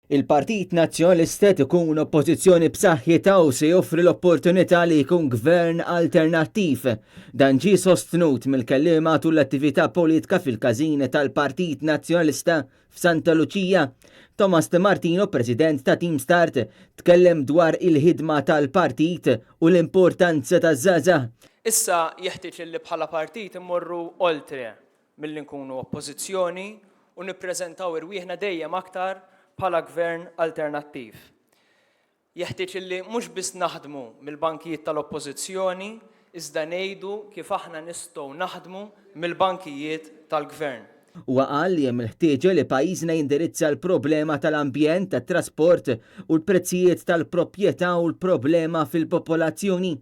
Il-Partit Nazzjonalista qed ikun oppożizzjoni b'saħħitha u se joffri l-opportunità li jkun gvern alternattiv. Dan ġie sostnut mill-kelliema tul l-attività politika fil-każin tal-Partit Nazzjonalista f'Santa Luċija. Thomas De Martino, President ta' Team Start, tkellem dwar il-ħidma tal-partit u l-importanza taż-żgħażagħ. Issa jeħtieġ illi bħala partit immorru oltre milli nkunu oppożizzjoni u nippreżentaw irwieħna dejjem aktar bħala gvern alternattiv. Jeħtieġ illi mhux biss naħdmu mill-bankijiet tal-oppożizzjoni iżda ngħidu kif aħna nistgħu naħdmu mill-bankijiet tal-gvern. Huwa qal li hemm il-ħtieġa li pajjiżna jindirizza l-problema tal-ambjent, tat-trasport u l-prezzijiet tal-proprjetà u l-problema fil-popolazzjoni.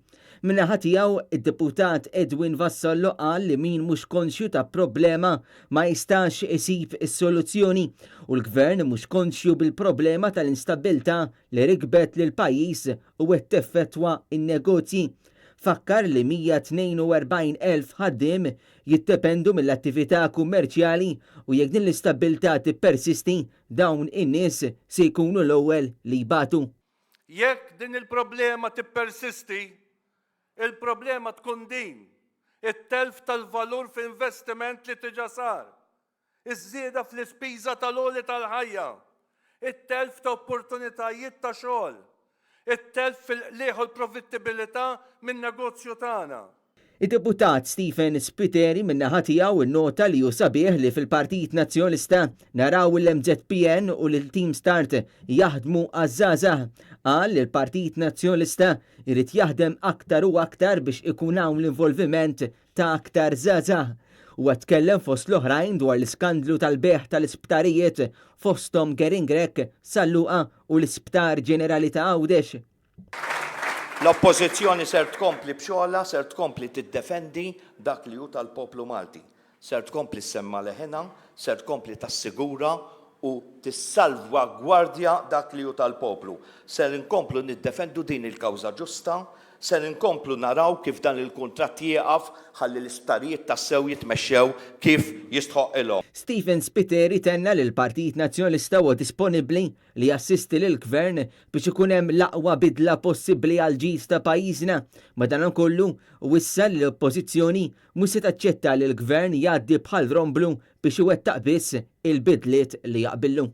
Min-naħa tiegħu, id-Deputat Edwin Vassallo qal li min mhux konxju ta' problema ma jistax isib is-soluzzjoni u l-Gvern mhux konxju bil-problema tal-instabbiltà li rikbet lill-pajjiż u qed teffettwa n-negozji. Fakkar li 142,000 ħaddiem jiddependu mill-attività kummerċjali u jekk din l-istabbiltà tippersisti, dawn in-nies se jkunu l-ewwel li jbatu. Jekk din il-problema tippersisti, il-problema tkun din, it-telf tal-valur f'investiment li diġà sar, iż-żieda fl-ispiża tal-għoli tal-ħajja, it-telf ta' opportunitajiet ta' xogħol, it-telf fil-qligħ u l-profittibilità min-negozju tagħna. Id-Deputat Stephen Spiteri min-naħa tiegħu nnota li hu sabiħ li fil-Partit Nazzjonalista naraw l-MZPN u lil Team Start jaħdmu għaż-żgħażagħ. Qal li l-Partit Nazzjonalista jrid jaħdem aktar u aktar biex ikun hawn l-involviment ta' aktar żgħażagħ. Huwa tkellem fost l-oħrajn dwar l-iskandlu tal-bejgħ tal-isptarijiet fosthom Gering Grech, San Luqa u l-Isptar Ġenerali ta' Għawdex. L-Oppożizzjoni ser tkompli b'xogħolha, ser tkompli tiddefendi dak li hu tal-poplu Malti. Ser tkompli ssemma' leħinha, ser tkompli tassigura u tissalvagwardja dak li hu tal-poplu. Ser inkomplu niddefendu din il-kawża ġusta, ser inkomplu naraw kif dan il-kuntratt jieqaf ħalli l-isptarijiet tassew jitmexxew kif jistħoqqilhom. Stephen Spiteri tenna li l-Partit Nazzjonalista huwa disponibbli li jassisti lill-Gvern biex ikun hemm l-aqwa bidla possibbli għall-ġid ta' pajjiżna. Madankollu, wissa li l-Oppożizzjoni mhux se taċċetta li l-Gvern jgħaddi bħal romblu biex iwettaq biss il-bidliet li jaqbillu.